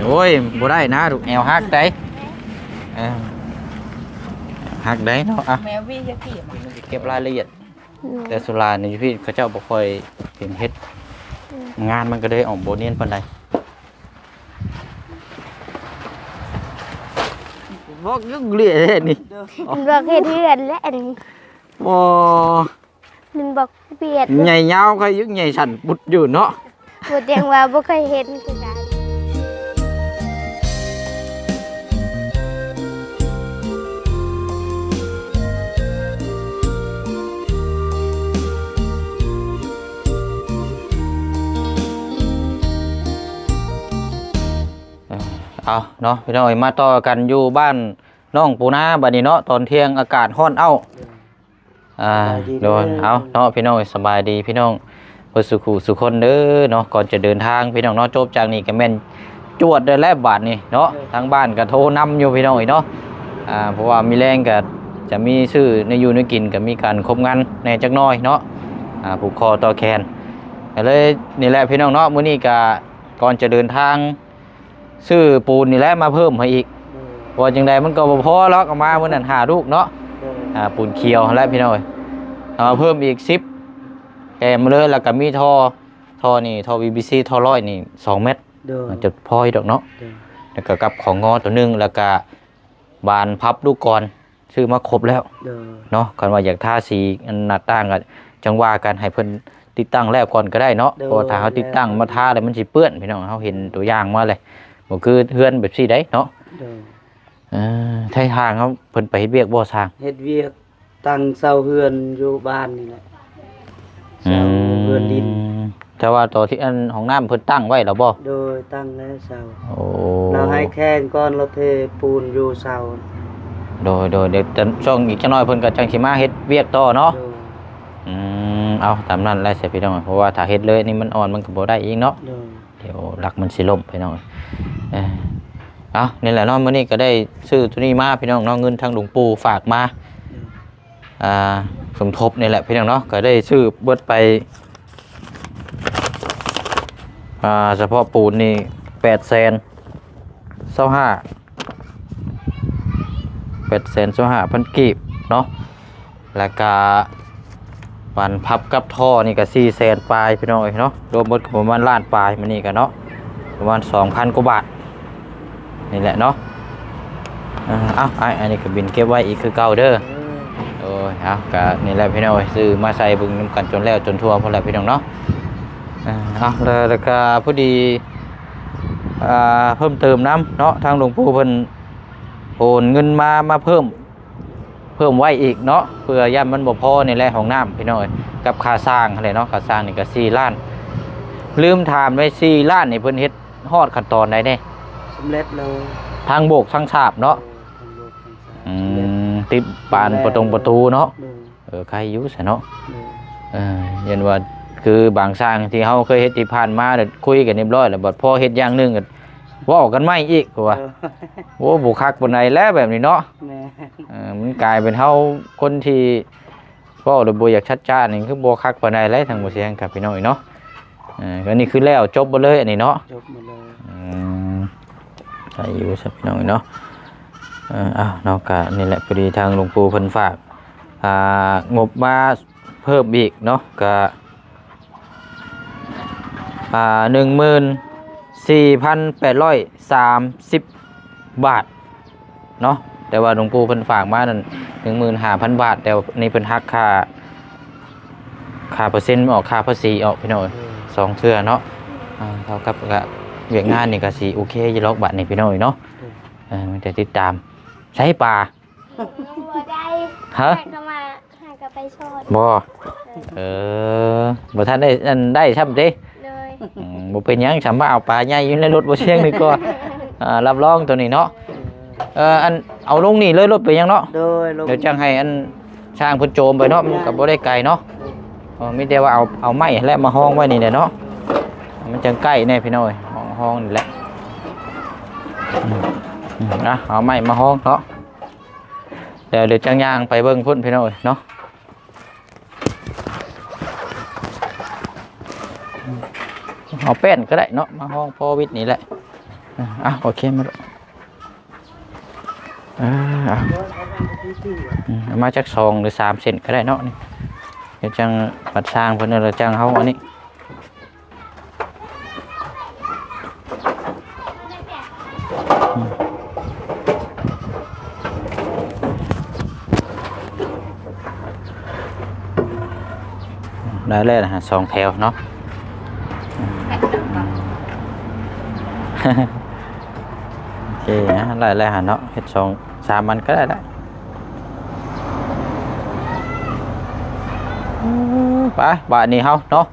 ໂອ້ຍ ບໍ່ໄດ້ນະລູກ ແອວຫັກໄດ໋. ເອີ ຫັກໄດ໋ເນາະ. ອ່ະ ແມວວິ ຢ່າຖີບ ເກັບລາຍລະອຽດ. ແຕ່ສ່ວນຫຼາຍນີ້ຢູ່ພີ້ເຂົາເຈົ້າບໍ່ຄ່ອຍເຫັນເຮັດ ອືມ ງານມັນກໍເລີຍອອກບໍ່ນຽນປານໃດ. ບອກຢູ່ເລື້ອຍແທ້ນີ້ ບອກເຮັດເຮືອນແຫຼະອັນນີ້. ບໍ່ ມັນບອກວຽດ ໃຫຍ່ຍາວໃຄຢູ່ ໃຫຍ່ສັ້ນປຸດຢູ່ເນາະ. ບໍ່ແຈ້ງວ່າບໍ່ເຄີຍເຫັນຄືກັນ. ເອົາເນາະ ພີ່ນ້ອງເອີຍ ມາຕໍ່ກັນຢູ່ບ້ານໜອງປູນາບາດນີ້ເນາະ. ຕອນທ່ຽງອາກາດຮ້ອນເອົ້າ. ອ່າ ສະບາຍດີເດີ ໂດຍ ເອົາເນາະ ພີ່ນ້ອງ ສະບາຍດີພີ່ນ້ອງເບິດສູ່ຄູ່ສູ່ຄົນເດີເນາະ. ກ່ອນຈະເດີນທາງ ພີ່ນ້ອງເນາະ ຈົບຈາກນີ້ກໍແມ່ນຈວດໄດ້ແລ້ວບາດນີ້ເນາະ. ເອີ ທາງບ້ານກໍໂທນຳຢູ່ ພີ່ນ້ອງເອີຍເນາະ. ອ່າ ເພາະວ່າມີແລງກໍຈະມີຊື້ແນວຢູ່ແນວກິນ ກໍມີການຄົບງານແດ່ຈັກໜ້ອຍເນາະ. ອ່າ ຜູກຄໍຕໍ່ແຂນ ກໍເລີຍນີ້ແຫຼະ ພີ່ນ້ອງເນາະ. ມື້ນີ້ກໍກ່ອນຈະເດີນທາງ ຊື້ປູນນີ້ແຫຼະມາເພີ່ມໃຫ້ອີກ. ໂດຍ ເພາະວ່າຈັ່ງໃດມັນກໍບໍ່ພໍຫຼອກ ເອົາມາມື້ນັ້ນຫ້າລູກເນາະ. ໂດຍ ອ່າ ປູນຂຽວຫັ້ນແຫຼະພີ່ນ້ອງເອີຍ ເອົາມາເພີ່ມອີກສິບ ແຖມມາເລີຍ. ແລ້ວກໍມີທໍ່ ທໍ່ນີ້ ທໍ່ ວີ ບີ ຊີ ທໍ່ຮ້ອຍນີ້ສອງແມັດ. ໂດຍ ຈະພໍຢູ່ດອກເນາະ. ໂດຍ ແລ້ວກໍກັບຂອງງໍໂຕໜຶ່ງ ແລ້ວກໍບານພັບລູກກອນ ຊື້ມາຄົບແລ້ວ. ໂດຍ ເນາະ. ຄັນວ່າຢາກທາສີອັນໜ້າຕ່າງກໍຈັ່ງວ່າກັນ ໃຫ້ເພິ່ນຕິດຕັ້ງແລ້ວກ່ອນກໍໄດ້ເນາະ. ໂດຍ ເພາະວ່າຖ້າເຮົາຕິດຕັ້ງມາທາແລ້ວມັນຊິເປື້ອນ ພີ່ນ້ອງ. ເຮົາເຫັນຕົວຢ່າງມາແລ້ວ ບໍ່ຄືເຮືອນແບບຊີ້ໃດເນາະ. ໂດຍ ເອີ ໄທທາງເຮົາ ເພິ່ນໄປເຮັດວຽກບໍ່ຊ່າງ? ເຮັດວຽກຕັ້ງເສົາເຮືອນຢູ່ບ້ານນີ້ແຫຼະ. ເສົາເຮືອນດິນ. ອືມ ແຕ່ວ່າຕອນທີ່ອັນຫ້ອງນ້ຳເພິ່ນຕັ້ງໄວ້ແລ້ວບໍ່? ໂດຍ ຕັ້ງແລ້ວເສົາ. ໂອ້ ລາວໃຫ້ແຂງກ່ອນ ລາວເທປູນຢູ່ເສົາ. ໂດຍ ໂດຍ ດຽວຊ່ວງອີກຈັກໜ້ອຍເພິ່ນກໍຈັ່ງຊິມາເຮັດວຽກຕໍ່ເນາະ. ໂດຍ ອືມ ເອົາຕາມນັ້ນແຫຼະຊະພີ່ນ້ອງ ເພາະວ່າຖ້າເຮັດເລີຍນີ້ມັນອ່ອນ ມັນກໍບໍ່ໄດ້ອີກເນາະ. ໂດຍ ດຽວຫຼັກມັນຊິລົ້ມພີ່ນ້ອງ. ເອີ ເອົາ ນີ້ແຫຼະເນາະ ມື້ນີ້ກໍໄດ້ຊື້ໂຕນີ້ມາພີ່ນ້ອງເນາະ ເງິນທາງຫຼວງປູ່ຝາກມາ. ໂດຍ ອ່າ ສົມທົບນີ້ແຫຼະພີ່ນ້ອງເນາະ ກໍໄດ້ຊື້ເບິດໄປ ອ່າ ສະເພາະປູນນີ້ແປດແສນຊາວຫ້າ ແປດແສນຊາວຫ້າພັນກີບເນາະ. ແລ້ວກະບານພັບກັບທໍ່ນີ້ກະສີ່ແສນປາຍພີ່ນ້ອງເອີຍເນາະ ລວມເບິດກໍປະມານລ້ານປາຍ ມື້ນີ້ກະເນາະ ປະມານສອງພັນກວ່າບາດນີ້ແຫຼະເນາະ. ເອີ ເອົາ ອ້າຍ ອັນນີ້ກະບິນເກັບໄວ້ອີກຄືເກົ່າເດີ. ເອີ ໂດຍ ເອົາ ກະນີ້ແຫຼະພີ່ນ້ອງເອີຍ ຊື້ມາໃສ່ເບິ່ງນຳກັນຈົນແລ້ວຈົນທົ່ວພຸ້ນແຫຼະພີ່ນ້ອງເນາະ. ເອີ ເອົາ ແລ້ວ ແລ້ວກະພໍດີ ອ່າ ເພີ່ມເຕີມນຳເນາະ ທາງຫຼວງປູ່ເພິ່ນໂອນເງິນມາ ມາເພີ່ມ ເພີ່ມໄວ້ອີກເນາະ ເພື່ອຢ້ານມັນບໍ່ພໍນີ້ແຫຼະ ຫ້ອງນ້ຳພີ່ນ້ອງເອີຍ ກັບຄ່າສ້າງຫັ້ນແຫຼະເນາະ. ຄ່າສ້າງນີ້ກໍສີ່ລ້ານ ລືມຖາມໄວ້ ສີ່ລ້ານນີ້ເພິ່ນເຮັດຮອດຂັ້ນຕອນໃດແດ່? ສຳເລັດແລ້ວ ທັງໂບກທັງສາບເນາະ. ໂດຍ ທັງໂບກທັງສາບ ອືມ ສຳເລັດ ຕິດບານ ສຳເລັດ ປະຕົງປະຕູເນາະ. ໂດຍ ເອີ ໄຄຢູ່ຊະເນາະ. ໂດຍ ເອີ ຢ້ານວ່າຄືບາງຊ່າງທີ່ເຮົາເຄີຍເຮັດທີ່ຜ່ານມາ ແລ້ວຄຸຍກັນຮຽບຮ້ອຍ ແລ້ວບັດພໍເຮັດຢ່າງໜຶ່ງກໍເວົ້າກັນໃໝ່ອີກ ເພາະວ່າ ໂອ້ຍ ໂອ້ ບໍ່ຄັກປານໃດແລ້ວແບບນີ້ເນາະ. ແມ່ນ ເອີ ມັນກາຍເປັນເຮົາຄົນທີ່ ເວົ້າແລ້ວບໍ່ຢາກຊັດຈ້ານີ້ ຄືບໍ່ຄັກປານໃດແຫຼະ ທາງບໍ່ສຽງກັບພີ່ນ້ອງເນາະ. ເອີ ອັນນີ້ຄືແລ້ວຈົບໝົດເລີຍ ອັນນີ້ເນາະ ຈົບໝົດເລີຍ. ອືມ ໄດ້ຢູ່ຊະພີ່ນ້ອງເນາະ. ເອີ ເອົາເນາະ ກະນີ້ແຫຼະ ພໍດີທາງຫຼວງປູ່ເພິ່ນຝາກ ອ່າ ງົບມາເພີ່ມອີກເນາະ ກະ ອ່າ ໜຶ່ງໝື່ນສີ່ພັນແປດຮ້ອຍສາມສິບບາດເນາະ. ແຕ່ວ່າຫຼວງປູ່ເພິ່ນຝາກມານັ້ນ ໜຶ່ງໝື່ນຫ້າພັນບາດ ແຕ່ນີ້ເພິ່ນຫັກຄ່າ ຄ່າເປີເຊັນອອກ ຄ່າພາສີອອກ ພີ່ນ້ອງເອີຍ ສອງເທື່ອເນາະ. ອ່າ ເທົ່າກັບກະວຽກງານນີ້ກະຊິໂອເຄຢູ່ດອກບາດນີ້ ພີ່ນ້ອງເນາະ. ເອີ ມີແຕ່ຕິດຕາມ ໃຊ້ປາ ບໍ່ໄດ້ ຮະ ໃຫ້ເຂົາມາ ໃຫ້ເຂົາໄປຊ່ອຍ ບໍ່? ເອີ ເອີ ບໍ່ທັນໄດ້ ອັນ ໄດ້ຊ້ຳຕິ? ໂດຍ ອືມ ບໍ່ເປັນຫຍັງ ສາມາດເອົາປາໃຫຍ່ຢູ່ໃນລົດບໍ່ສຽງນີ້ກໍ ອ່າ ຮັບຮອງໂຕນີ້ເນາະ. ເອີ ອັນ ເອົາລົງນີ້ເລີຍ ລົດເປັນຫຍັງເນາະ? ໂດຍ ລົງ ດຽວຈັ່ງໃຫ້ ອັນ ຊ່າງເພິ່ນໂຈມໄປເນາະ ມັນກໍບໍ່ໄດ້ໄກເນາະ. ໂດຍ ເອີ ມີແຕ່ວ່າເອົາ ເອົາໄມ້ແຫຼະມາຮອງໄວ້ນີ້ແຫຼະເນາະ ມັນຈັ່ງໃກ້ແດ່ພີ່ນ້ອງເອີຍ ຮອງ ຮອງນີ້ແຫຼະ. ອືມ ອືມ ນະ ເອົາໄມ້ມາຮອງເນາະ ແລ້ວດຽວຈັ່ງຍ່າງໄປເບິ່ງພຸ້ນພີ່ນ້ອງເອີຍເນາະ. ເອົາແປ້ນກໍໄດ້ເນາະ ມາຮອງພໍວິດນີ້ແຫຼະ. ອ່ະ ໂອເຄ ມາ ເອີ ເອົາ ເອົາມາຈັກສອງຫຼືສາມເສັ້ນກໍໄດ້ເນາະ ນີ້ ດຽວຈັ່ງບັດຊ່າງເພິ່ນ ແລ້ວຈັ່ງເຮົາອັນນີ້ ໄດ້ແລ້ວນະ ສອງແຖວເນາະ ໂອເຄ ໄດ້ແລ້ວຫັ້ນເນາະ ເຮັດສອງສາມອັນກໍໄດ້ລະ ໄປ ບາດນີ້ເຮົາເນາະ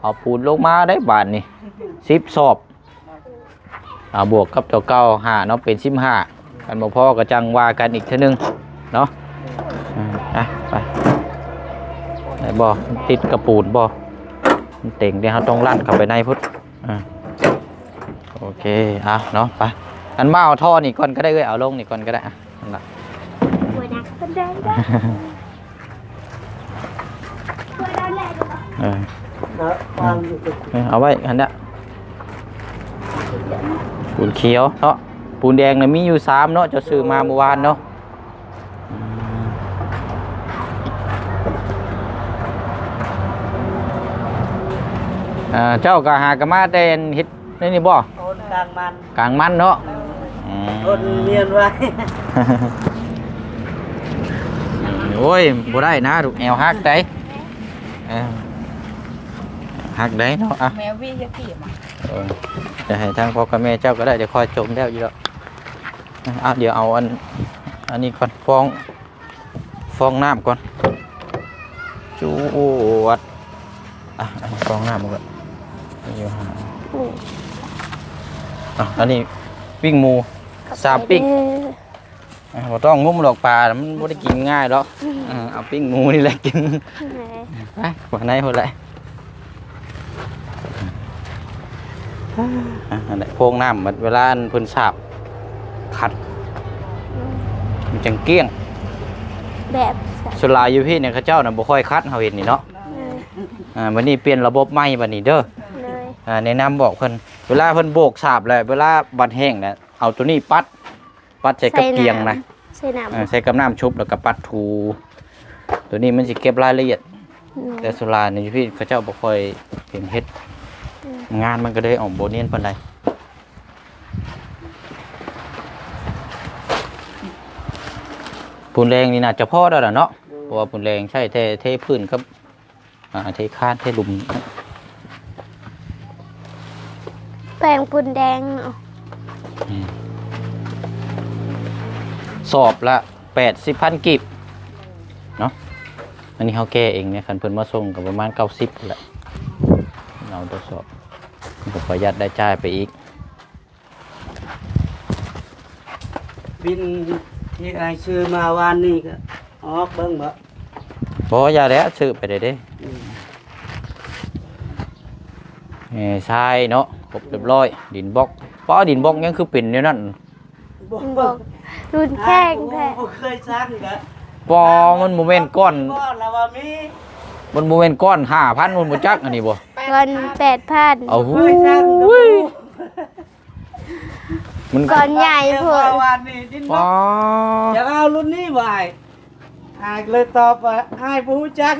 ເອົາປູນລົງມາໄດ້ບາດນີ້ ສິບສອບ ອ່າ ບວກກັບຕົວເກົ່າຫ້າເນາະ ເປັນສິບຫ້າ ຄັນບໍ່ພໍກໍຈັ່ງວ່າກັນອີກເທື່ອໜຶ່ງເນາະ ອືມ ອ່ະ ໄປ ໄດ້ບໍ່ ມັນຕິດກະປູນບໍ່ ມັນເຕັງເດ້ ເຮົາຕ້ອງລັດເຂົ້າໄປໃນພຸ້ນ ອ່າ ໂອເຄ ເອົາເນາະ ໄປ ອັນມາເອົາທໍ່ນີ້ກ່ອນກໍໄດ້ເອື້ອຍ ເອົາລົງນີ້ກ່ອນກໍໄດ້ ອ່ະ ນັ້ນລະ ບໍ່ໜັກປານໃດດອກ ເອີ ເອີ ເອົາໄວ້ຫັ້ນແຫຼະ ປູນຂຽວເນາະ ປູນແດງນະມີຢູ່ສາມເນາະ ເຈົ້າຊື້ມາມື້ວານເນາະ ອືມ ອ່າ ເຈົ້າກໍຫາກໍມາແຕ່ເຮັດໃນນີ້ບໍ່? ໂອນກາງມັນ ກາງມັນເນາະ ເອີ ອືມ ຄົນມຽນໄວ້ ໂອ້ຍ ບໍ່ໄດ້ນະ ລູກແອວຫັກໄດ໋ ເອີ ຫັກໄດ໋ເນາະ ອ່ະ ແມວວິ ຢ່າຕີມາ ເອີ ຈະໃຫ້ທາງພໍ່ກັບແມ່ເຈົ້າກໍໄດ້ ດຽວຄ່ອຍຈົ່ມແລ້ວຢູ່ດອກ ອ່ະ ດຽວເອົາອັນ ອັນນີ້ກ່ອນ ຟອງ ຟອງນ້ຳກ່ອນ ຈວດ ອ່ະ ອັນນີ້ຟອງນ້ຳກ່ອນ ມີຢູ່ຫ້າ ອ່ະ ອັນນີ້ປີ້ງໝູ ສາມປີ້ງ ອ່ະ ບໍ່ຕ້ອງງຸ້ມດອກປາ ມັນບໍ່ໄດ້ກິນງ່າຍດອກ ອ່າ ເອົາປີ້ງໝູນີ້ແຫຼະກິນ ໄປ ໄປໃນພຸ້ນແຫຼະ ອ່າ ນັ້ນແຫຼະ ໂພງນ້ຳ ເວລາອັນເພິ່ນສາບ ຂັດ ມັນຈັ່ງກ້ຽງ ແບບ ສ່ວນຫຼາຍຢູ່ພີ້ນີ້ ເຂົາເຈົ້ານະບໍ່ຄ່ອຍຂັດ ເຮົາເຫັນນີ້ເນາະ ເອີ ອ່າ ບັດນີ້ປ່ຽນລະບົບໃໝ່ບັດນີ້ເດີ ເອີ ອ່າ ແນະນຳບອກເພິ່ນ ເວລາເພິ່ນໂບກສາບແລ້ວ ເວລາບັດແຫ້ງນະ ເອົາໂຕນີ້ປັດ ປັດໃສ່ກັບກຽງນະ ໃສ່ນ້ຳ ໃສ່ນ້ຳ ເອີ ໃສ່ກັບນ້ຳຊຸບ ແລ້ວກໍປັດຖູ ໂຕນີ້ມັນຊິເກັບລາຍລະອຽດ ແຕ່ສ່ວນຫຼາຍໃນຢູ່ພີ້ເຂົາເຈົ້າບໍ່ຄ່ອຍເຫັນເຮັດ ອືມ ງານມັນກໍເລີຍອອກບໍ່ນຽນປານໃດ ປູນແດງນີ້ໜ້າຈະພໍແລ້ວລະເນາະ ເພາະວ່າປູນແດງໃຊ້ແຕ່ເທພື້ນກັບ ອ່າ ເທຄານເທຫຼຸມ ແປງປູນແດງ ແມ່ນ ສອບລະແປດສິບພັນກີບເນາະ ອັນນີ້ເຮົາແກ່ເອງເນຍ ຄັນເພິ່ນມາສົ່ງກໍປະມານເກົ້າສິບພຸ້ນແຫຼະ ເອົາແຕ່ສອບ ກໍປະຢັດລາຍຈ່າຍໄປອີກ. ບິນທີ່ອ້າຍຊື້ມາວານນີ້ກໍອອກເບິ່ງບໍ່? ບໍ່ ຢ່າແຫຼະ ຊື້ໄປໄດ້ເດ້. ອືມ ເອີ ຊາຍເນາະ ຄົບຮຽບຮ້ອຍ ດິນບລັອກ. ປ້າ ດິນບລັອກຍັງຄືເປັນແນວນັ້ນ. ບໍ່ ລຸ້ນແຂງແທ້. ບໍ່ເຄີຍຊັກກະ ປ້າ ມັນບໍ່ແມ່ນກ້ອນ ກ້ອນລະວ່າມີ ມັນບໍ່ແມ່ນກ້ອນຫ້າພັນ ມັນບໍ່ຈັກອັນນີ້ບໍ່? ກ້ອນແປດພັນ. ເອົາ ບໍ່ເຄີຍຊັກກະ ມັນກ້ອນໃຫຍ່ໂພດ. ວານນີ້ດິນບລັອກ ປ້າ ຢາກເອົາລຸ້ນນີ້ບໍ່ອ້າຍ? ອ້າຍເລີຍຕອບວ່າ ອ້າຍບໍ່ຮູ້ຈັກ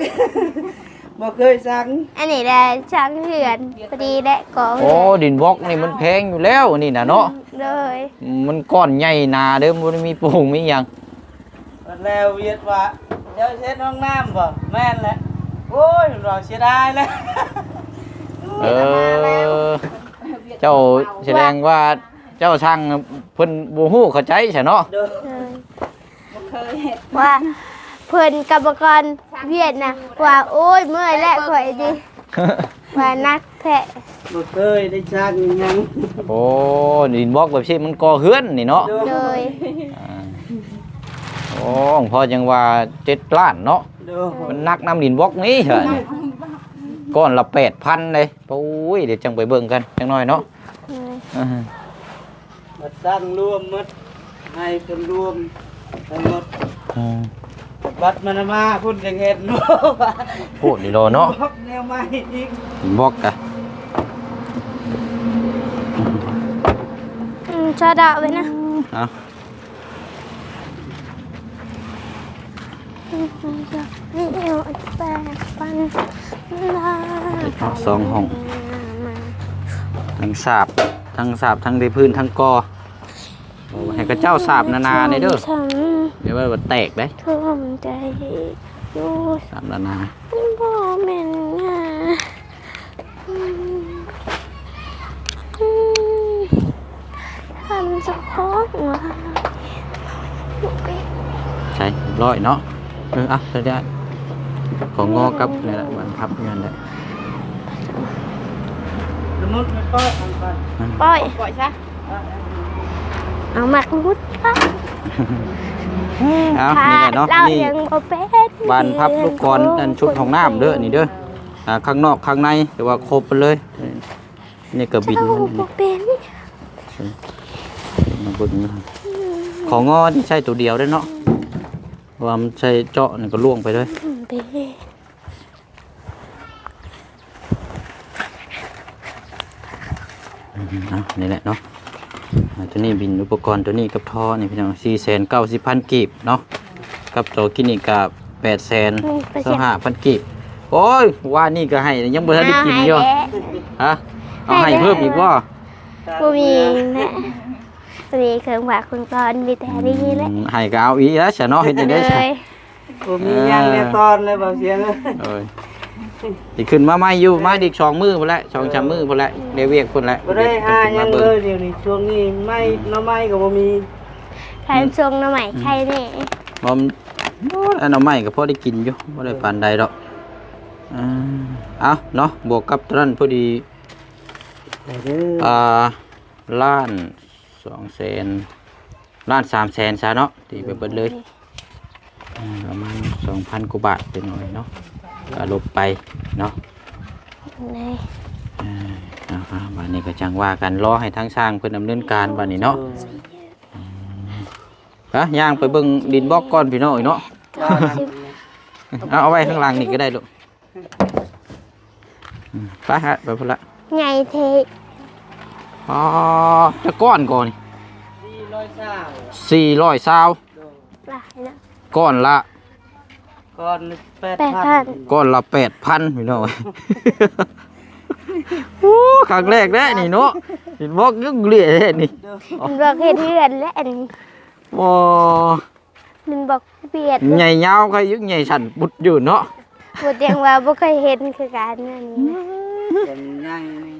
ບໍ່ເຄີຍຊັກ. ອັນນີ້ແຫຼະ ຊັກເຮືອນ ພໍດີແຫຼະ ກໍ ໂອ້ ເຮືອນ ດິນບລັອກນີ້ມັນແພງຢູ່ແລ້ວ ອັນນີ້ນະເນາະ. ໂດຍ ມັນກ້ອນໃຫຍ່ໜາເດີ ບໍ່ໄດ້ມີປູງມີຫຍັງ. ແລ້ວວຽດວ່າ ເຈົ້າເຮັດຫ້ອງນ້ຳບໍ່? ແມ່ນແຫຼະ. ໂອ້ຍ ເພິ່ນວ່າເສຍດາຍແຫຼະ. ເອີ ເຈົ້າສະແດງວ່າເຈົ້າຊ່າງເພິ່ນບໍ່ຮູ້ເຂົ້າໃຈຊະເນາະ. ໂດຍ ບໍ່ເຄີຍເຮັດ ວ່າເພິ່ນກຳມະກອນວຽດນະ ວ່າ ໂອ້ຍ ເມື່ອຍແລ້ວຂ້ອຍນີ້ ວ່າໜັກແທ້. ບໍ່ເຄີຍໄດ້ຊັກຫຍັງ. ໂອ້ ດິນບລັອກແບບຊີ້ມັນກໍ່ເຮືອນນີ້ເນາະ. ໂດຍ ໂດຍ ອ່າ ໂອ້ ພໍຈັ່ງວ່າເຈັດລ້ານເນາະ. ໂດຍ ມັນໜັກນຳດິນບລັອກນີ້ ກ້ອນລະແປດພັນເດ້. ໂອ້ຍ ດຽວຈັ່ງໄປເບິ່ງກັນຈັກໜ້ອຍເນາະ. ໂດຍ ອ່າ ໝົດ ສ້າງລວມໝົດ ໃຫ້ເພິ່ນລວມທັງໝົດ. ອືມ ບັດມັນມາພຸ້ນຈັ່ງເຫັນ. ໂພດນີ້ເນາະ ບລັອກແນວໃໝ່ອີກ ບລັອກກະ. ຊາດາໄວ້ນະ ເອົາ ໄປເອົາສອງຫ້ອງ ທັງສາບ ທັງສາບ ທັງເທພື້ນ ທັງກໍ່ ໃຫ້ເຂົາເຈົ້າສາບໜາໆແດ່ເດີ ຢ່າວ່າແຕກເດ້ ຖ້ວມໃຈຢູ່ ສາບໜາໆ ມັນບໍ່ແມ່ນຫຍັງ ອືມ ອືມ ທ່ານເຈົ້າຂອງວ່າ ໃສ່ຮຽບຮ້ອຍເນາະ ເອີ ເອົາ ໃສ່ໄດ້ ຂໍງໍກັບນີ້ແຫຼະ ບານພັບນັ້ນແຫຼະ ສະມຸດມັນປ່ອຍ ປ່ອຍ ປ່ອຍຊະ ເອົາໝາກມຸດ ເອົາ ນີ້ແຫຼະເນາະ ນີ້ ບານພັບລູກກອນ ອັນຊຸດຫ້ອງນ້ຳເດີ ນີ້ເດີ ອ່າ ຂ້າງນອກຂ້າງໃນ ແຕ່ວ່າຄົບໄປເລີຍ ນີ້ກະບິນ ເຈົ້າບໍ່ເປັນ ມາເບິ່ງ ອືມ ຂອງໍນີ້ໃຊ້ໂຕດຽວໄດ້ເນາະ ເພາະວ່າມັນໃຊ້ເຈາະນີ້ກະລ່ວງໄປເລີຍ ອືມ ເປັນ ອືມ ເອົາ ນີ້ແຫຼະເນາະ ອ່າ ໂຕນີ້ບິນອຸປະກອນໂຕນີ້ກັບທໍ່ນີ້ພີ່ນ້ອງ ສີ່ແສນເກົ້າສິບພັນກີບເນາະ ກັບໂຕກິນນີ້ກະແປດແສນຊາວຫ້າພັນກີບ ໂອ້ຍ ວານນີ້ກະໃຫ້ ຍັງບໍ່ທັນໄດ້ກິນຢູ່ ຮະ ເອົາໃຫ້ເພີ່ມອີກບໍ່? ບໍ່ມີແຫຼະ ບໍ່ມີເຄື່ອງຝາກເຄື່ອງຕ້ອນ ມີແຕ່ອັນນີ້ແຫຼະ ອືມ ໃຫ້ກະເອົາອີກແລ້ວຊະເນາະ ເຮັດຈັ່ງໃດຊະ ໂດຍ ບໍ່ມີຫຍັງແນ່ຕອນເລີຍ ເບົາສຽງເອີຍ ເອີຍ ຊິຂຶ້ນມາໃໝ່ຢູ່ ມາອີກສອງມື້ພຸ້ນແຫຼະ ສອງສາມມື້ພຸ້ນແຫຼະ ເອີ ໄດ້ວຽກພຸ້ນແຫຼະ ບໍ່ໄດ້ຫາຫຍັງເລີຍ ດຽວນີ້ຊ່ວງນີ້ໄມ້ ອືມ ໜໍ່ໄມ້ກະບໍ່ມີ ຂາຍຊ່ວງໜໍ່ໄມ້ ອືມ ໄຂ່ແນ່ ບໍ່ ອັນໜໍ່ໄມ້ກະພໍໄດ້ກິນຢູ່ ບໍ່ໄດ້ປານໃດດອກ ເອີ ເອົາເນາະ ບວກກັບໂຕນັ້ນພໍດີ ໄດ້ເດີ ອ່າ ລ້ານສອງແສນ ລ້ານສາມແສນຊະເນາະ ຕີໄປເບິດເລີຍ ໂດຍ ອ່າ ປະມານສອງພັນກວ່າບາດໄປໜ້ອຍເນາະ ກະລົບໄປເນາະ ໂດຍ ອ່າ ເອົາ ບາດນີ້ກະຈັ່ງວ່າກັນ ລໍໃຫ້ທາງຊ່າງເພິ່ນດຳເນີນການບາດນີ້ເນາະ ໂດຍ ອືມ ໄປ ຍ່າງໄປເບິ່ງດິນບລັອກກ່ອນພີ່ນ້ອງເອີຍເນາະ ເອົາ ເອົາໄວ້ຂ້າງຫຼັງນີ້ກະໄດ້ລູກ ອືມ ໄປຮະ ໄປພຸ້ນລະ ໃຫຍ່ແທ້ ອໍ ຈັກກ້ອນກ່ອນນີ້? ສີ່ຮ້ອຍຊາວ ສີ່ຮ້ອຍຊາວ ໂດຍ ຫຼາຍເນາະ ກ້ອນລະ ກ້ອນແປດພັນ ແປດພັນ ກ້ອນລະແປດພັນ ພີ່ນ້ອງ ໂອ້ ຄັ້ງແລກເດ້ນີ້ເນາະ ເຫັນບອກຍັງເຫຼືອແທ້ນີ້ ໂດຍ ເຫັນບອກເຮັດເຮືອນແລ້ວອັນນີ້ ບໍ່ ມັນບອກວຽດ ໃຫຍ່ຍາວໃຄຢູ່ ໃຫຍ່ສັ້ນປຸດຢູ່ເນາະ ບໍ່ແຕ່ງວ່າບໍ່ເຄີຍເຫັນຄືກັນອັນນີ້ນະ ສ່ວນໃຫຍ່ນີ້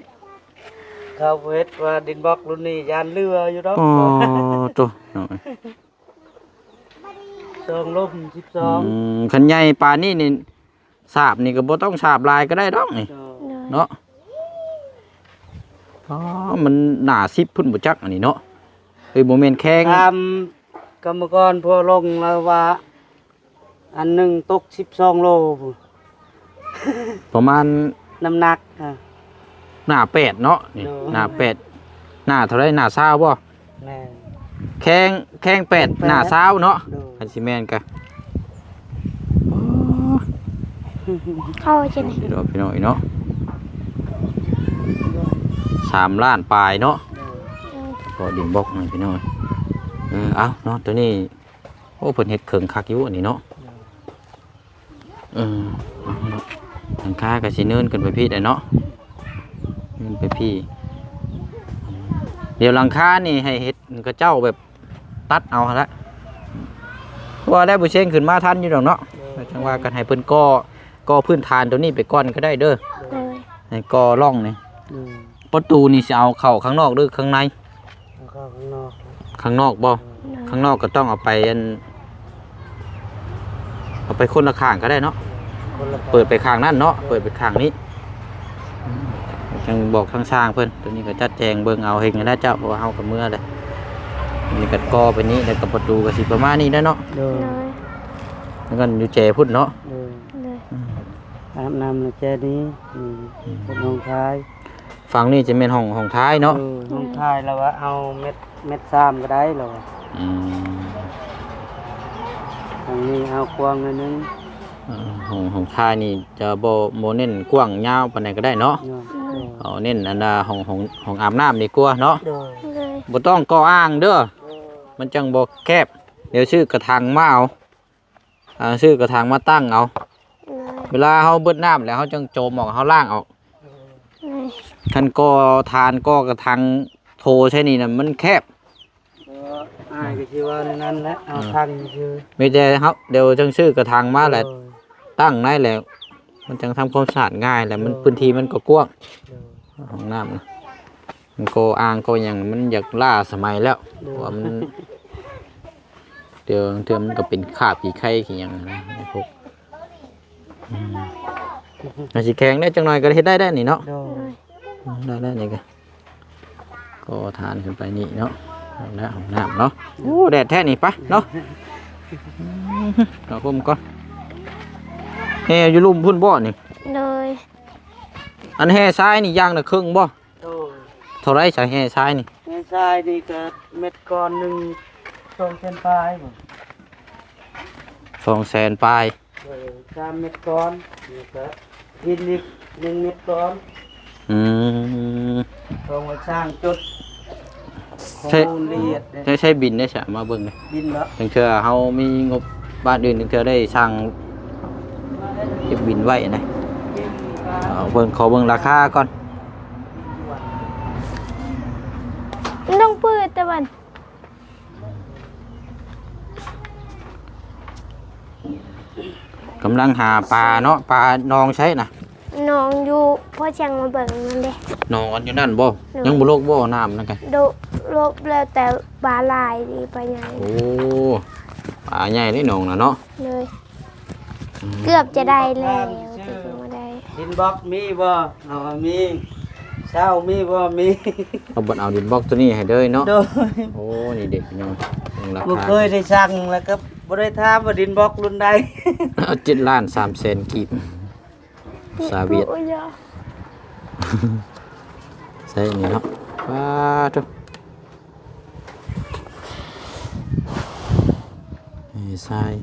ເຂົາເຮັດວ່າດິນບລັອກລຸ້ນນີ້ຢ້ານເຫຼືອຢູ່ດອກ ອໍ ໂຕ ສອງລົມສິບສອງ ອືມ ຄັນໃຫຍ່ປານນີ້ນີ້ ສາບນີ້ກະບໍ່ຕ້ອງສາບຫຼາຍກະໄດ້ດອກນີ້ ໂດຍ ໂດຍ ເນາະ ອໍ ມັນໜາສິບພຸ້ນບໍ່ຈັກອັນນີ້ເນາະ ເອີຍ ບໍ່ແມ່ນແຂງ ຖາມກຳມະກອນຜູ້ລົງລາວວ່າ ອັນໜຶ່ງຕົກສິບສອງໂລພຸ້ນ ປະມານ ນ້ຳໜັກ ອ່າ ໜ້າແປດເນາະ ນີ້ ໂດຍ ໜ້າແປດ ໜ້າເທົ່າໃດ? ໜ້າຊາວບໍ່? ແມ່ນ ແຂງ ແຂງແປດ ແຂງແປດ ໜ້າຊາວເນາະ ໂດຍ ຄັນຊິແມ່ນກະ ເອົາຈັ່ງໃດ ພີ່ນ້ອງເນາະ ສາມລ້ານປາຍເນາະ ໂດຍ ກໍດິນບລັອກນັ້ນພີ່ນ້ອງ ເອີ ເອົາເນາະ ໂຕນີ້ ໂອ້ ເພິ່ນເຮັດເຄິ່ງຄັກຢູ່ອັນນີ້ເນາະ ເອີ ຫຼັງຄາກະຊິເນີນຂຶ້ນໄປພີ້ແຫຼະເນາະ ເນີນໄປພີ້ ດຽວຫຼັງຄານີ້ໃຫ້ເຮັດ ເຂົາເຈົ້າແບບຕັດເອົາຫັ້ນລະ ເພາະວ່າໄດ້ບໍ່ເຊັງຂຶ້ນມາທັນຢູ່ດອກເນາະ ຈັ່ງວ່າກັນ ໃຫ້ເພິ່ນກໍ່ ກໍ່ພື້ນຖານໂຕນີ້ໄປກ່ອນກະໄດ້ເດີ ໂດຍ ໃຫ້ກໍ່ຮ່ອງນີ້ ໂດຍ ປະຕູນີ້ຊິເອົາເຂົ້າຂ້າງນອກຫຼືຂ້າງໃນ? ເອົາເຂົ້າຂ້າງນອກ ຂ້າງນອກບໍ່? ໂດຍ ຂ້າງນອກກະຕ້ອງເອົາໄປອັນ ເອົາໄປຄົນລະຂ້າງກະໄດ້ເນາະ ຄົນລະຂ້າງ ເປີດໄປຂ້າງນັ້ນເນາະ ເປີດໄປຂ້າງນີ້ ຈັ່ງບອກທາງຊ່າງເພິ່ນ ໂຕນີ້ກະຈັດແຈງເບິ່ງເອົາເອງຫັ້ນແຫຼະເຈົ້າ ເພາະວ່າເຮົາກະເມືອແລ້ວ ນີ້ກະກໍ່ໄປນີ້ ແລ້ວກະປະຕູກະຊິປະມານນີ້ແຫຼະເນາະ ໂດຍ ໂດຍ ແລ້ວກະຢູ່ແຈພຸ້ນເນາະ ໂດຍ ໂດຍ ອືມ ອາບນ້ຳແລະແຈນີ້ ອືມ ເປັນຫ້ອງຖ່າຍ ຝັ່ງນີ້ຈະແມ່ນຫ້ອງ ຫ້ອງຖ່າຍເນາະ ເອີ ຫ້ອງຖ່າຍລາວວ່າເອົາແມັດ ແມັດສາມກະໄດ້ລາວວ່າ ອືມ ຝັ່ງນີ້ເອົາກວ້າງໜ້ອຍໜຶ່ງ ເອີ ຫ້ອງ ຫ້ອງຖ່າຍນີ້ຈະບໍ່ ບໍ່ເນັ້ນກວ້າງຍາວປານໃດກະໄດ້ເນາະ ໂດຍ ເອົາເນັ້ນອັນນ່າ ຫ້ອງ ຫ້ອງ ຫ້ອງອາບນ້ຳດີກວ່າເນາະ ໂດຍ ໂດຍ ບໍ່ຕ້ອງກໍ່ອ່າງເດີ້ ມັນຈັ່ງບໍ່ແຄບ. ດຽວຊື້ກະຖັງມາເອົາ ອ່າ ຊື້ກະຖັງມາຕັ້ງເອົາ. ເວລາເຮົາເບິດນ້ຳແລ້ວ ເຮົາຈັ່ງໂຈມອອກ ເຮົາລ້າງອອກ. ຄັນກໍ່ທານ ກໍ່ກະຖັງໂທໃສ່ນີ້ນະ ມັນແຄບ. ເອີ ອ້າຍກໍຊິເວົ້າແນວນັ້ນແຫຼະ ເອົາ ອືມ ທັງຊື່ ມີແຕ່ເຮົາ ດຽວຈັ່ງຊື້ກະຖັງມາແຫຼະ ເອີ ຕັ້ງໄດ້ແລ້ວ ມັນຈັ່ງທຳຄວາມສະອາດງ່າຍ ແລ້ວມັນ ເອີ ພື້ນທີ່ມັນກໍກວ້າງ. ເອີ ຫ້ອງນ້ຳນະ ມັນກໍ່ອ່າງກໍ່ຫຍັງ ມັນຢາກລ້າສະໄໝແລ້ວ ເອີ ເພາະວ່າມັນ ເທື່ອ ເທື່ອມັນກໍເປັນຄາບຂີ້ໄຂ່ຂີ້ຫຍັງນະ ພວກ ອືມ ອາດຊິແຂງໄດ້ຈັກໜ່ອຍກໍເຮັດໄດ້ແລ້ວນີ້ເນາະ. ໂດຍ ອືມ ໄດ້ແລ້ວນີ້ກໍ ກໍທານຂຶ້ນໄປນີ້ເນາະ. ແລ້ວຫ້ອງນ້ຳເນາະ. ໂອ້ ແດດແທ້ນີ້ ໄປເນາະ. ອືມ ເອົາຫົ່ມກ່ອນ. ແຫ່ຢູ່ລຸ່ມພຸ້ນບໍ່ນີ້? ໂດຍ ອັນແຫ່ຊາຍນີ້ຢ່າງລະເຄິ່ງບໍ່? ໂດຍ ເທົ່າໃດຊະແຫ່ຊາຍນີ້? ແຫ່ຊາຍນີ້ກໍເມັດກ້ອນໜຶ່ງ ສອງແສນປາຍບໍ່? ສອງແສນປາຍ. ເອີ ສາມເມັດກ້ອນ ນີ້ກໍຫີນອີກໜຶ່ງເມັດກ້ອນ. ອືມ ຕ້ອງໄວ້ສ້າງຈຸດຂໍ້ມູນລະອຽດເດ້. ໃຊ້ ໃຊ້ບິນໄດ້ຊະ ມາເບິ່ງເດ້ ບິນເນາະ. ຈັ່ງເທື່ອເຮົາມີງົບບ້ານອື່ນ ຈັ່ງເທື່ອໄດ້ສັ່ງເກັບບິນໄວ້ນະ. ເອົາເບິ່ງ ຂໍເບິ່ງລາຄາກ່ອນ. ຕ້ອງເປີດແຕ່ບັດ ກຳລັງຫາປາເນາະ. ປາໜອງໃສນະ? ໜອງຢູ່ພໍ່ຊ່ຽງມາເບິ່ງນັ້ນເດ້. ໜອງອັນຢູ່ນັ້ນບໍ່? ໂດຍ ຍັງບໍ່ລົກບໍ່ ນ້ຳນັ້ນກະ? ໂດ ລົກແລ້ວ ແຕ່ປາຫຼາຍດີ ປາໃຫຍ່. ໂອ້ ປາໃຫຍ່ເດ້ໜອງນະເນາະ. ໂດຍ ອືມ ເກືອບຈະໄດ້ແລ້ວ ແຕ່ຍັງບໍ່ໄດ້. ດິນບລັອກມີບໍ່? ເຮົາວ່າມີ. ເຊົາມີບໍ່? ມີ. ເຮົາບໍ່ເອົາດິນບລັອກໂຕນີ້ໃຫ້ເດີເນາະ. ໂດຍ ໂອ້ ນີ້ເດັກນ້ອຍ ລາຄາ ບໍ່ເຄີຍໄດ້ສັ່ງ ແລ້ວກໍບໍ່ໄດ້ຖາມວ່າດິນບລັອກລຸ້ນໃດ. ເຈັດລ້ານສາມແສນກີບ ພາສາຫວຽດ. ໂອ້ຍ ໃສ່ນີ້ເນາະ. ປາໂທ້ ເອີ ຊາຍ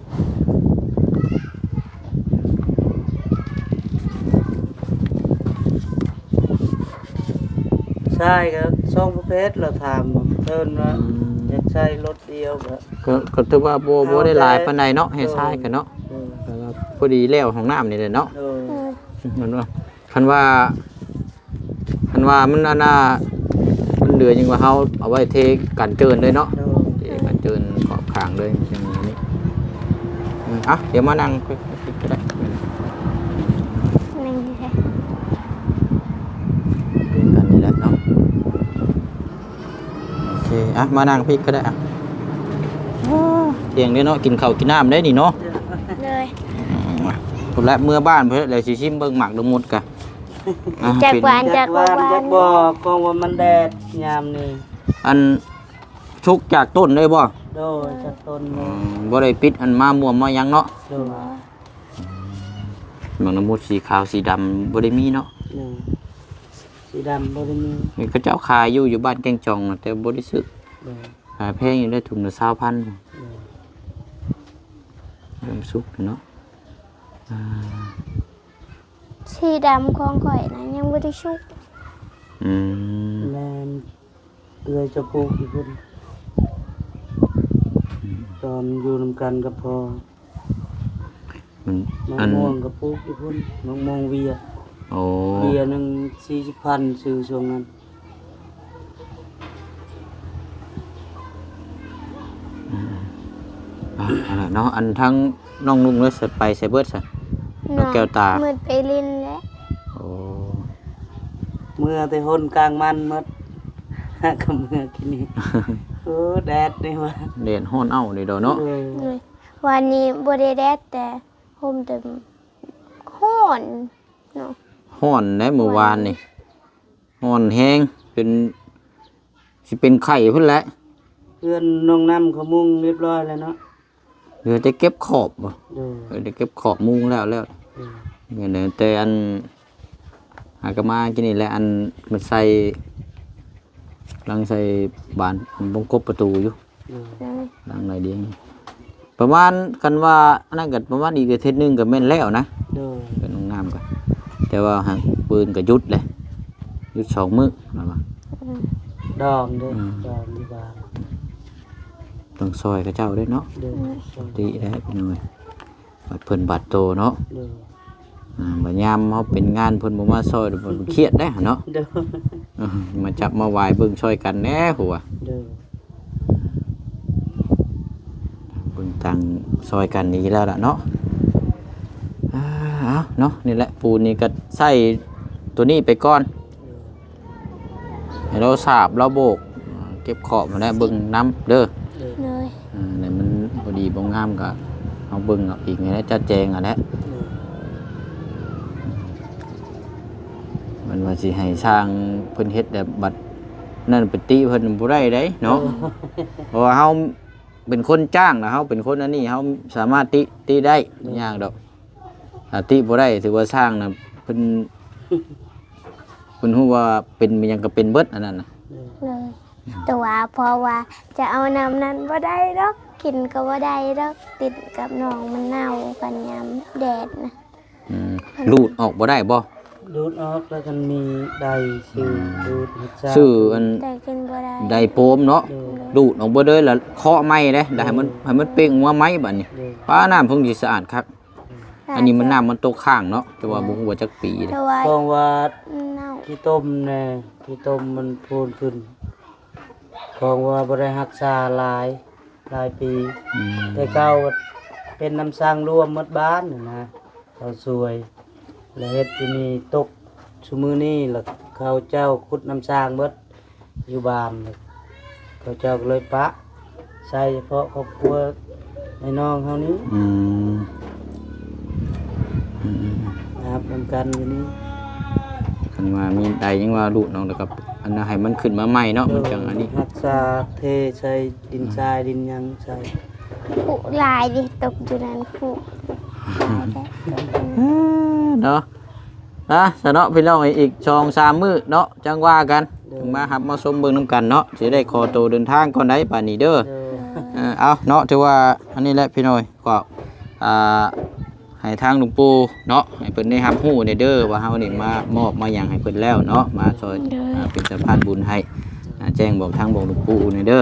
ຊາຍກໍສອງປະເພດ ລາວຖາມເພິ່ນວ່າ ອືມ ຢາກໃຊ້ລົດດຽວກໍ ກໍ ກໍຖືວ່າບໍ່ ແລ້ວແຕ່ ບໍ່ໄດ້ຫຼາຍປານໃດເນາະ ແຫ່ຊາຍກໍເນາະ. ໂດຍ ແຕ່ວ່າພໍດີແລ້ວຫ້ອງນ້ຳນີ້ແຫຼະເນາະ. ໂດຍ ເອີ ແມ່ນບໍ່? ຄັນວ່າ ຄັນວ່າມັນອັນນ່າ ມັນເຫຼືອ ຍັງວ່າເຮົາເອົາໄວ້ເທກັນເຈີນເລີຍເນາະ. ໂດຍ ເທກັນເຈີນຂອບຂ້າງເລີຍ ຈັ່ງນີ້. ອືມ ເອົາ ດຽວມານັ່ງ ນັ່ງຢູ່ໃສ? ເທກັນນີ້ແຫຼະເນາະ. ໂອເຄ ອ່ະ ມານັ່ງພີ້ກໍໄດ້ ອ່ະ. ໂອ້ ທ່ຽງເດ້ເນາະ ກິນເຂົ້າກິນນ້ຳໄດ້ນີ້ເນາະ. ໂດຍ ອືມ ພຸ້ນແຫຼະ ເມືອບ້ານເພິ່ນແຫຼະ ຊິຊິມເບິ່ງໝາກລະມຸດກະ. ອ່າ ຈັກຫວານ ເປັນ ຈັກບໍ່ຫວານ ຈັກບໍ່ ກອງວ່າມັນແດດຍາມນີ້. ອັນ ສຸກຈາກຕົ້ນເລີຍບໍ່? ໂດຍ ຈາກຕົ້ນເລີຍ. ອືມ ບໍ່ໄດ້ປິດອັນມາມ່ວມມາຫຍັງເນາະ? ໂດຍ ໝາກລະມຸດສີຂາວສີດຳບໍ່ໄດ້ມີເນາະ? ໂດຍ ສີດຳບໍ່ໄດ້ມີ. ນີ້ເຂົາເຈົ້າຂາຍຢູ່ ຢູ່ບ້ານແກ້ງຈອງ ແຕ່ບໍ່ໄດ້ຊື້. ໂດຍ ຂາຍແພງຢູ່ເດ້ ຖົງລະຊາວພັນ. ໂດຍ ເລີ່ມສຸກແລ້ວເນາະ. ອ່າ ສີດຳຂອງຂ້ອຍນະ ຍັງບໍ່ໄດ້ສຸກ. ອືມ ແມ່ນ ເອື້ອຍຈະປູກຢູ່ພຸ້ນ ອືມ ຕອນຢູ່ນຳກັນກັບພໍ່. ມັນ ໝາກ ອັນ ມ່ວງກໍປູກຢູ່ພຸ້ນ ໝາກມ່ວງເວຍ. ໂອ້ ເວຍໜຶ່ງສີ່ສິບພັນ ຊື້ຊ່ວງນັ້ນ. ອືມ ອ່າ ອັນນັ້ນເນາະ ອັນທາງນ້ອງນຸ່ງເລີຍ ໄປໃສເບິດຊະ ນ້ອງແກ້ວຕາ? ໝົດໄປຫຼິ້ນແລ້ວ. ໂອ້ ເມືອແຕ່ຫົນກາງມັນໝົດ ຫາກໍເມືອກິນນີ້. ໂອ້ ແດດນີ້ວ່າ ແດດຮ້ອນເອົ້ານີ້ດອກເນາະ. ເອີ ໂດຍ ວານນີ້ບໍ່ໄດ້ແດດ ແຕ່ຫົ່ມ ແຕ່ຮ້ອນເນາະ. ຮ້ອນໃດ ມື້ວານນີ້ ຮ້ອນແຮງ ເປັນ ຊິເປັນໄຂ້ພຸ້ນແຫຼະ. ເຮືອນນ້ອງນ້ຳເຂົາມຸງຮຽບຮ້ອຍແລ້ວເນາະ ເຫຼືອແຕ່ເກັບຂອບບໍ່? ໂດຍ ເອີ ໄດ້ເກັບຂອບມຸງແລ້ວ ແລ້ວ. ໂດຍ ແຕ່ອັນ ຫາກໍມາກິນນີ້ແຫຼະ ອັນມັນໃສ່ ກຳລັງໃສ່ບານ ບົງກົບປະຕູຢູ່. ໂດຍ ໂດຍ ຫຼັງໜ້ອຍດຽວ ປະມານ ຄັນວ່າອັນນັ້ນກໍປະມານອີກອາທິດໜຶ່ງກໍແມ່ນແລ້ວນະ. ໂດຍ ເຮືອນນ້ອງນ້ຳກໍ ແຕ່ວ່າຫາກປືນກໍຢຸດແຫຼະ ຢຸດສອງມື້ ລາວວ່າ. ອືມ ດອງເດ້ ອືມ ດອງຢູ່ບ້ານ ຕ້ອງຊ່ອຍເຂົາເຈົ້າເດ້ເນາະ ໂດຍ ປະກະຕິແຫຼະພີ່ນ້ອງເອີຍ ບາດເພິ່ນບາດໂຕເນາະ ໂດຍ ອ່າ ບັດຍາມເຮົາເປັນງານເພິ່ນບໍ່ມາຊ່ອຍ ເພິ່ນຄຽດເດ້ເນາະ ໂດຍ ເອີ ມາຈັບມາຫວາຍເບິ່ງຊ່ອຍກັນແດ່ຫົວ ໂດຍ ເບິ່ງຕັ້ງຊ່ອຍກັນດີແລ້ວລະເນາະ ອ່າ ເອົາເນາະ ນີ້ແຫຼະ ປູນນີ້ກໍໃຊ້ໂຕນີ້ໄປກ່ອນ ໂດຍ ໃຫ້ລາວສາບລາວໂບກ ເກັບຂອບຫັ້ນແຫຼະ ເບິ່ງນຳເດີ ໂດຍ ໂດຍ ອ່າ ໃນມັນບໍ່ດີບໍ່ງາມກໍເຮົາເບິ່ງເອົາອີກ ໃຫ້ຈັດແຈງຫັ້ນແຫຼະ ໂດຍ ມັນວ່າຊິໃຫ້ຊ່າງເພິ່ນເຮັດແບບບັດນັ້ນໄປຕິເພິ່ນບໍ່ໄດ້ເດ້ເນາະ ໂດຍ ເພາະວ່າເຮົາເປັນຄົນຈ້າງນະ ເຮົາເປັນຄົນອັນນີ້ ເຮົາສາມາດຕິ ຕິໄດ້ ໂດຍ ບໍ່ຍາກດອກ ຖ້າຕິບໍ່ໄດ້ ຖືວ່າຊ່າງນະ ເພິ່ນ ເພິ່ນຮູ້ວ່າເປັນຫຍັງກໍເປັນເບິດອັນນັ້ນນະ ໂດຍ ໂດຍ ແຕ່ວ່າເພາະວ່າຈະເອົານ້ຳນັ້ນບໍ່ໄດ້ດອກ ກິນກໍບໍ່ໄດ້ດອກ ຕິດກັບໜອງມັນເນົ່າ ກັນຍາມແດດນະ ອືມ ລູດອອກບໍ່ໄດ້ບໍ່? ດູດອອກແລ້ວຄັນມີໄດ ອືມ ຊື້ດູດເຮັດຊາ ຊື້ອັນ ແຕ່ກິນບໍ່ໄດ້ ໄດໂຟມເນາະ ໂດຍ ດູດອອກເບິດເລີຍ ແລ້ວເຄາະໃໝ່ເດ້ ແລ້ວໃຫ້ມັນ ໂດຍ ໃຫ້ມັນເປັ່ງອອກມາໃໝ່ບາດນີ້ ໂດຍ ປ້າ ນ້ຳເພິ່ນຊິສະອາດຄັກ ອືມ ອັນນີ້ມັນນ້ຳມັນຕົກຄ້າງເນາະ ແຕ່ວ່າ ໂດຍ ບໍ່ຮູ້ວ່າຈັກປີເດ້ ແຕ່ວ່າ ເພາະວ່າ ເນົ່າ ຂີ້ຕົມແດ່ ຂີ້ຕົມມັນໂພນຂຶ້ນ ເພາະວ່າບໍ່ໄດ້ຮັກສາຫຼາຍ ຫຼາຍປີ ອືມ ແຕ່ເກົ່າເປັນນ້ຳສ້າງລວມໝົດບ້ານນະ ເຂົາຊ່ວຍ ແລ້ວເຮັດຢູ່ນີ້ຕົກຊຸມື້ນີ້ ແລ້ວເຂົາເຈົ້າຂຸດນ້ຳສ້າງເບິດຢູ່ບ້ານ ເຂົາເຈົ້າກໍເລີຍປະໃຊ້ສະເພາະຄອບຄົວໃຫ້ນ້ອງເຮົານີ້ ອືມ ອືມໆໆ ອາບນຳກັນຢູ່ນີ້ ຄັນວ່າມີໄດຍັງວ່າລູດເນາະ ແລ້ວກໍອັນນັ້ນໃຫ້ມັນຂຶ້ນມາໃໝ່ເນາະ ໂດຍ ມັນຈັ່ງອັນນີ້ ຮັກສາເທໃສ່ດິນຊາຍ ອືມ ດິນຫຍັງໃສ່ ຜຸຫຼາຍເດ້ ຕົກຢູ່ນັ້ນຜຸຫຼາຍແທ້ ເນາະ ອ່ະ ຊະເນາະ ພີ່ນ້ອງ ອີກສອງສາມມື້ເນາະ ຈັ່ງວ່າກັນ ໂດຍ ຈັ່ງມາຮັບມາຊົມເບິ່ງນຳກັນເນາະ ຊິໄດ້ຂໍໂຕເດີນທາງກ່ອນໄດ໋ບາດນີ້ເດີ ໂດຍ ເອີ ເອົາເນາະ ຖືວ່າອັນນີ້ແຫຼະພີ່ນ້ອງ ກໍ ອ່າ ໃຫ້ທາງຫຼວງปู่ເນາະ ໃຫ້ເພິ່ນໄດ້ຮັບຮູ້ແດ່ເດີ ວ່າເຮົານີ້ມາມອບມາຫຍັງໃຫ້ເພິ່ນແລ້ວເນາະ ມາຊ່ອຍ ໂດຍ ອ່າ ເປັນສະພານບຸນໃຫ້ ອ່າ ແຈ້ງບອກທາງບອກຫຼວງປູ່ແດ່ເດີ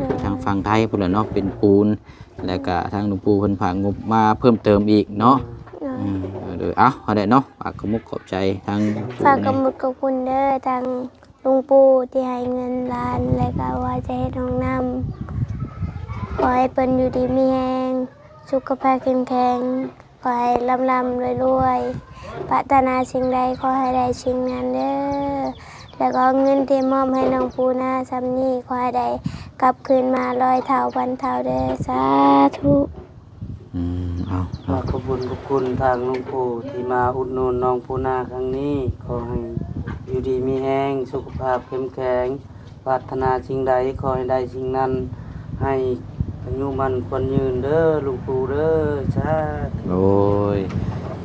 ໂດຍ ທາງຝັ່ງໄທພຸ້ນແຫຼະເນາະ ເປັນປູນ ແລ້ວກະທາງຫຼວງປູ່ເພິ່ນຝາກງົບມາເພີ່ມເຕີມອີກເນາະ ໂດຍ ເອີ ເອົາ ເອົາໄດ້ເນາະ ຝາກຂອບມຸກຂອບໃຈທາງ ຝາກຂອບມຸກຂອບຄຸນເດີ ທາງ ຫຼວງປູ່ທີ່ໃຫ້ເງິນຫຼານ ແລະ ກໍວ່າຈະເຮັດຫ້ອງນ້ຳ. ຂໍໃຫ້ເພິ່ນຢູ່ດີມີແຮງ, ສຸຂະພາບເຂັ້ມແຂງ, ຂໍໃຫ້ລ່ຳໆລວຍໆ, ປາດຖະໜາສິ່ງໃດຂໍໃຫ້ໄດ້ສິ່ງນັ້ນເດີ. ແລ້ວກໍເງິນທີ່ມອບໃຫ້ນ້ອງປູນາສ່ຳນີ້ ຂໍໃຫ້ໄດ້ກັບຄືນມາຮ້ອຍເທົ່າພັນເທົ່າເດີ. ສາທຸ. ອືມ ເອົາ ຂອບຄຸນຂອບຄຸນທາງຫຼວງປູ່ທີ່ມາອຸດໜູນນ້ອງປູນາຄັ້ງນີ້. ຂໍໃຫ້ຢູ່ດີມີແຮງ, ສຸຂະພາບເຂັ້ມແຂງ, ປາດຖະໜາສິ່ງໃດຂໍໃຫ້ໄດ້ສິ່ງນັ້ນ, ໃຫ້ອາຍຸໝັ້ນຂວັນຍືນເດີ ຫຼວງປູ່ເດີ. ສາທຸ. ໂອ້ຍ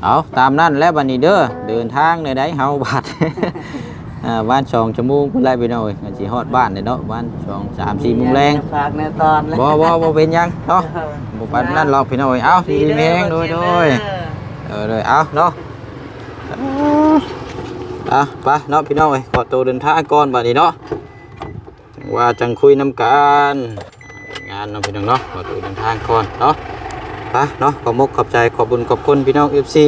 ເອົາ ຕາມນັ້ນແຫຼະບັດນີ້ເດີ. ເດີນທາງແນວໃດເຮົາບັດ? ອ່າ ປະມານສອງຊົ່ວໂມງພຸ້ນແຫຼະພີ່ນ້ອງເອີຍ ກໍຊິຮອດບ້ານແລ້ວເນາະ ປະມານສອງ ສາມ ສີ່ໂມງແລງ. ບໍ່ ບໍ່ ບໍ່ເປັນຫຍັງເນາະ ບໍ່ປານນັ້ນຫຼອກພີ່ນ້ອງເອີຍ. ເອົາ ດີແຮງ ໂດຍ ໂດຍ ເອີ ໂດຍ ເອົາເນາະ ເອົາ ໄປເນາະພີ່ນ້ອງເອີຍ ຂໍໂຕເດີນທາງກ່ອນບັດນີ້ເນາະ ຈັ່ງວ່າຈັ່ງຄຸຍນຳກັນ. ງານເນາະພີ່ນ້ອງເນາະ ຂໍໂຕເດີນທາງກ່ອນເນາະ ໄປເນາະ. ຂອບມຸກຂອບໃຈ ຂອບບຸນຂອບຄຸນພີ່ນ້ອງ ເອັຟຊີ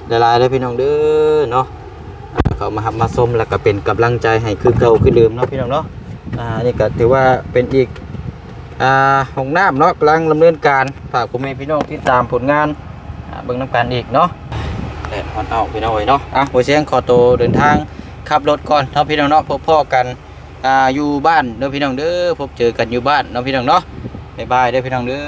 ຫຼາຍໆເດີພີ່ນ້ອງເດີເນາະ ເຂົ້າມາຮັບມາຊົມ ແລ້ວກໍເປັນກຳລັງໃຈໃຫ້ຄືເກົ່າຄືເດີມເນາະພີ່ນ້ອງເນາະ. ອ່າ ນີ້ກໍຖືວ່າເປັນອີກ ອ່າ ຫ້ອງນ້ຳເນາະ ກຳລັງດຳເນີນການ. ຝາກພໍ່ແມ່ພີ່ນ້ອງຕິດຕາມຜົນງານ ອ່າ ເບິ່ງນຳກັນອີກເນາະ. ແດດຮ້ອນເອົາພີ່ນ້ອງເອີຍເນາະ. ອ່ະ ບໍ່ສຽງຂໍໂຕເດີນທາງຂັບລົດກ່ອນເນາະພີ່ນ້ອງເນາະ. ພົບພໍ້ກັນ ອ່າ ຢູ່ບ້ານເດີພີ່ນ້ອງເດີ ພົບເຈີກັນຢູ່ບ້ານເນາະພີ່ນ້ອງເນາະ. ບາຍບາຍເດີພີ່ນ້ອງເດີ.